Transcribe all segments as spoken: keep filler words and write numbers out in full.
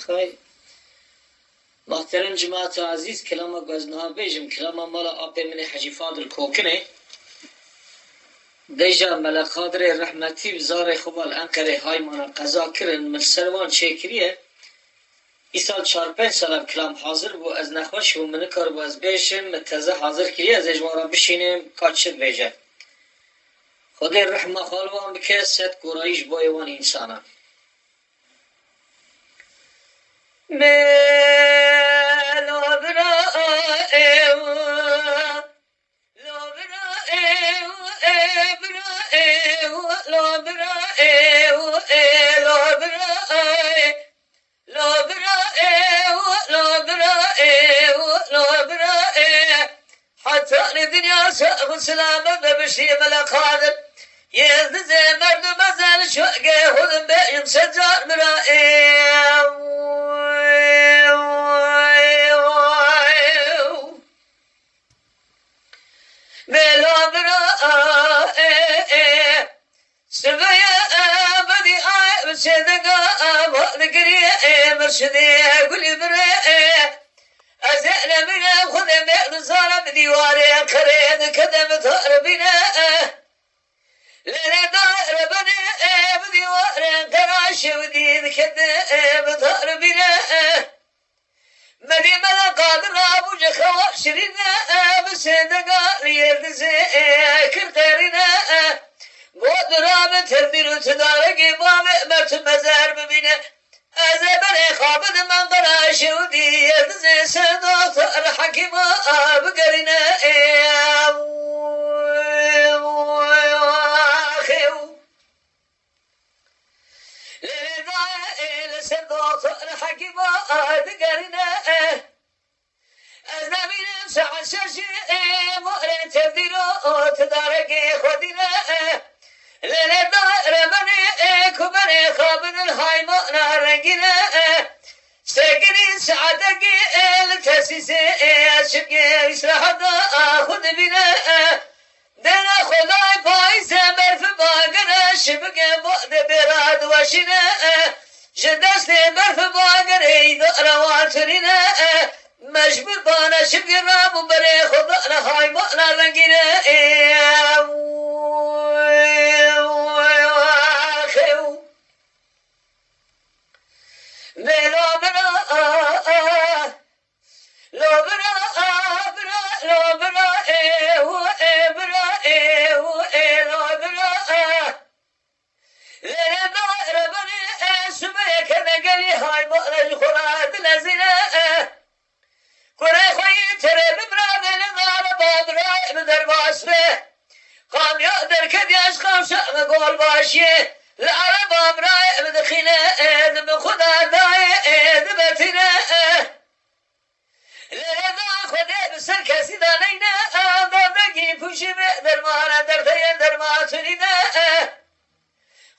Tay, muhterem cemaata ezîz, kilama ku ez niha bêjim, kilama mala apê min ê Hecî Fadil Kokin e. Deja Mele Qadirê rehmetî bi zarê xwe ve li Enqerê Haymana qeza kirin, min li ser wan çêkiriye. Îsal çar pênc sal ev kilam hazir bû, ez nexweş bûm, min nikaribû ez bêjim, min teze hazir kiriye, ez ê ji wan re bişînim, ka çi dibêje. Xwedê rehma xwe li wan bike, sed gorayî ji bo ê wan însanan. Melo bira ew, lo bira ew, e bira ew, lo bira ew, e lo bira ew, lo bira ew, lo bira ew, lo bira ew. Heta li dinya sax û selamet be bişî Mele Qadir. Yêldizê merdûm ezel şoge hûn bêjim secar bira ew. Melo bira e, e. Sibê e, bedî e, bi çêdega e, va digirî e, mirşidê e, gulî bire e. Ez ê nemîne xwedê bê nizane bi dîwarê qerê dikede bi taribîne e. Lêlê da rebenê e, bi dîwarê qera şewdî dikede e, bi taribîne e. Medî Mele Qadir rabû ji xewa şirîne e, bi sêdega li yêldizê e, kir qerîne e. Got dira min tevdîr û tidaregê bavê mertû mezer bibîne. Ez ê berê xwe bidim Enqera şewdî yêldizê ser doxtor Hekîma bigerîne e. Xew. Lê da e li ser doxtor Hekîma digerîne e. Ez nemînim saet şeşî e, warê tevdîro tidarekê xwedîne e. Lê lê da remenê e, ku berê xwe bidin haymana rengîne e. Sekinî saetekî e, li tesîsê e, ez çimkê îstiraheta xwe dibîne e. Dera Xwedayê payîzê berf bagire, şibike badê bêra diweşîne e. Ji destê berf bagirê îdara wan tirîne e. Mecbûr bane şibike rabû berê Xwedana haymana rengîne e. Xew. Mela bira, lo bira, bira, lo bira, e, hu, e, bira, e, hu, e, lo bira. Lê da rebenê e, sibê kene gelî haymana ji xwe re dilezîne e. Kurê xwe yî terê bi bira bê li dare babirayê bi derbas be. Kamya derketiya ji qewşa bi gol başiyê. Li ereba birayê bi dixîne e, di bi xwe de dayê e, dibetîne e. Lê da Xwedê bi ser kesî de neyne e, berdekî pûşî be dermane derdeyê derma tunîne e.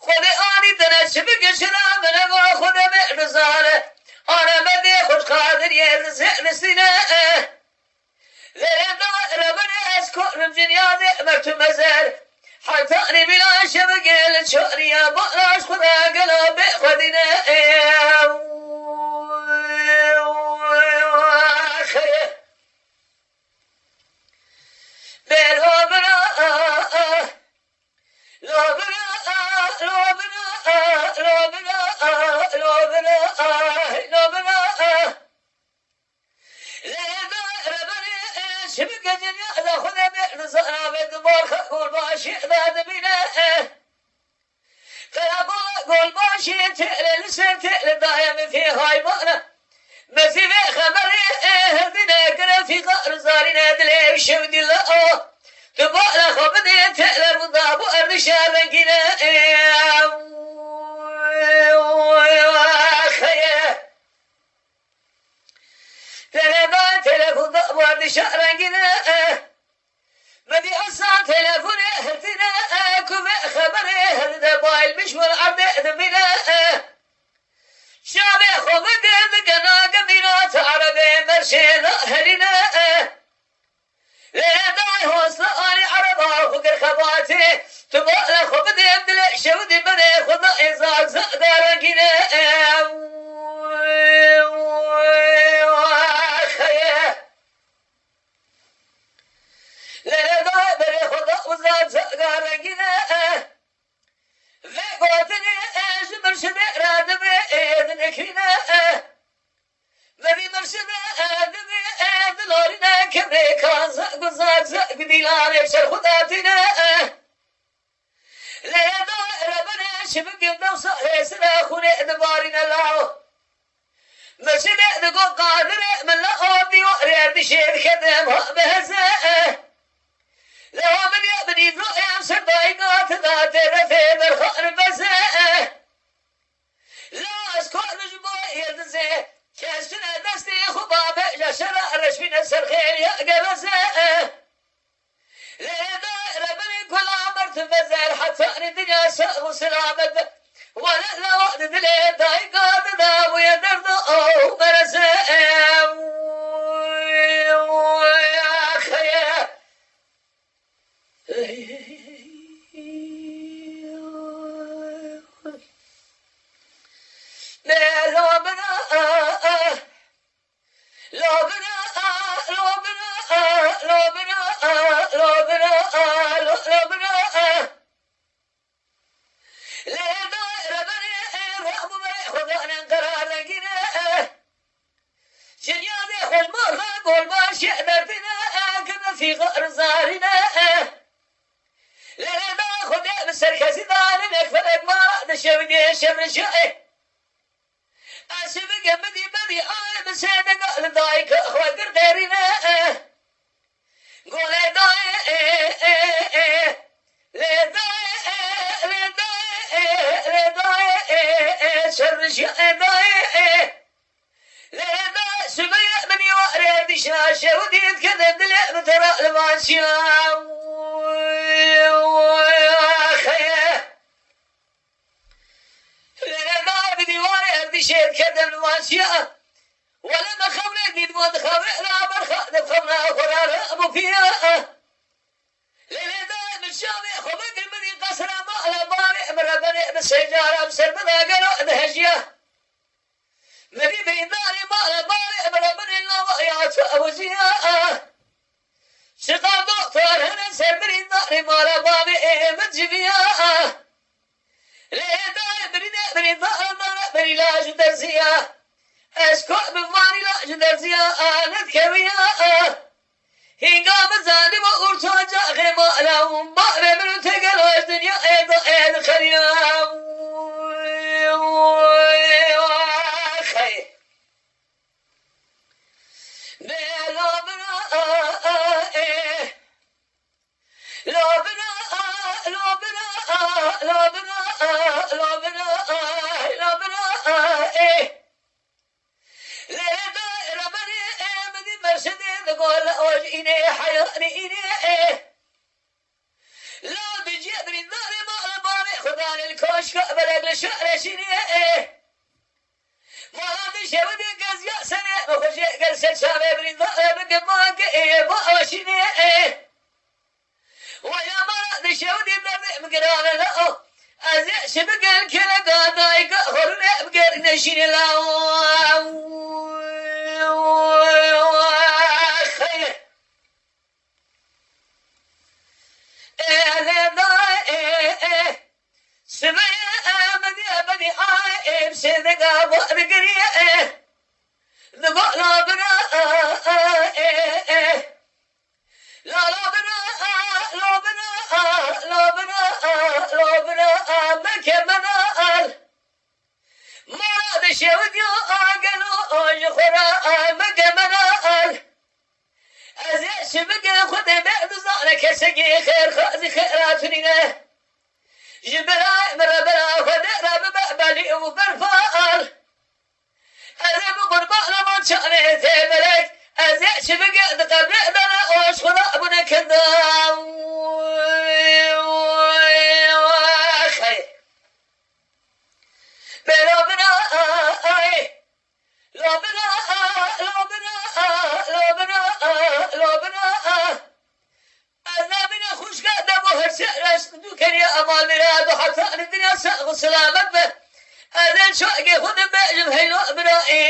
Xwedê anî dene çi bike şira min eva Xwedê me nizane. Ane me dê xweş qadir yê li zê nistîne e. Lê da rebenê ez korim cinyadê mertû mezer. Heta nîmîna şevigê li çariya balaş xwe de gela bê xwedîne. Xeye. Bê lo bira, lo bira, lo bira, lo bira, lo bira, lo bira. Lê da rebenê e, şibike cinyada xwe de bê nizana be di barxa gol başê de dibîne e. Qerabola gol başê têle li ser têle daye min fê haymana. Mezî vê xeberê e, hildine girefîqa rizarîne dilê şewdî la. Tu bala xwe bidê têle bû da bû erdişa rengîne e. Xeye. Telefon, telefon da wardişa rengîne e. Medî esa telefonê hildine e, ku vê xeberê hilde bayilmiş wir erdê dimîne e. Şavê xwe bidê dike nage mîna ti erebê merşê na herîne e. Lê dayê hosna anî ereba xwe kir xebatê. Tu bala xwe bidê dilê şewdî berê xwe da êzak zada rengîne e. Zazaka rengîne, e, vê gotinê, e, ji mirşidê re divê, e, dinikîne, e. Min vî mirşidê, e, divê, e, dilarîne, kemrê kan zak û zak zak dîlanê çerxû datîne, e. Lê da rebenê şibikê dewsa hêsira xûnê dibarîne law. Mirşidê digo Qadirê min la o dîwarê erdîşê diketim ha biheze. Lewa min ya min îbro em ser dayika ti da tê refê derxan beze. La ez kar ji bo yildizê kes tune destê xwe babe ja şera reşbîne ser xêriya geveze. Lê da rebenê kula merdim bezer hetanî dinya sax û selamet be. Wele lawa di dilê dayika dida bûye derdo ew mereze. Xeye. Lê lawa min a, a, a. Lobira, lobira, lobira, lobira, lobira. Lê da rebenê, rabû berê xwedanen qerar negîne. Jinyadê xweş marxan gol başê derdine, kime fîxar zarine. Lê da xwedê bi serkesî dane, nek felek mara dişewidê şemrişe. Ez şivike min dî berî ayê bi sêdega li dayika xwe kir derîne. Golê dayê, ê, ê, ê, lê dayê, ê, lê dayê, ê, lê dayê, ê, ê, şer ji ê dayê, ê. Lê dayê, şivike min dî warê dişa şew dît kir dilê min tera li van çiya. Xeye. Lê dayê bi dîwarê erdîşê diketin vaşiya. Wele me xewnê dît got xewnê la berxa di xewna xwe ra re bû piya. Lê lê dayê min şamê xwe vekir bidî qesra mala bavê min rebenê bi sê cara bi ser min agera dihejiya. Mirî birîndarê mala bavê min rebenê lava ya tu ew jiya. Şiqar doktor hene ser birîndarê mala bavê ê min civiya. Lê dayê birîne birîndar mala birî laj û derziya. Ez ko bi vanî laj û derziya anit kewiya. Hînga min zanî bo urtoca xê mala û bavê min û te gelo ez dinya ê do ê dixeriya. Xeyr. Bê lobira, e. Lobira, lobira, lobira, lobira, lobira, e. Lê da reberê, e, min dî merşidê digol oj îne, heyanî îne, e. La bicê birîndarê mala bavê xwe danê li koşka belek li şarê şînê, e. Mala dişewidê geziya serê xwe jê gel ser çavê birîndarê bike ma ke ê ma aşînê, e. Waya mala dişewidê derdê min girane la o. Ez ê şibike li kêleka dayika xwe rûnê bigerîne şînê la o. Xeyr. Ê, lê da, ê, ê. Sibê, ê, min diye benî, ay, ê, bi sêdega bo digiriye, ê. Digo, la bira, a, a, ê, ê. La, la bira, a, la bira, a, la bira, a, la bira, a, meke mena al. Mara dişewdiya agelo ji xwe re meke mena al. Ez ê şibike xwe dê me dizane kesekî xêr xazî xêra tunîne. Ji bira min re bira xwe dê re bibe belî û berfa al. Ez ê bi qurbana van çavê tê melek. Ez ê şibike di qebrê de ne oj xwe re bûne kinda. Xeyr. Bê lobira, ay. Lobira, lobira, lobira, lobira. Ez nabîne xwişka de bo her se reşt du keriye emal mira du heta li dinya sax û selamet be. Ez ê çakê xwe de bejim heylo bira ê.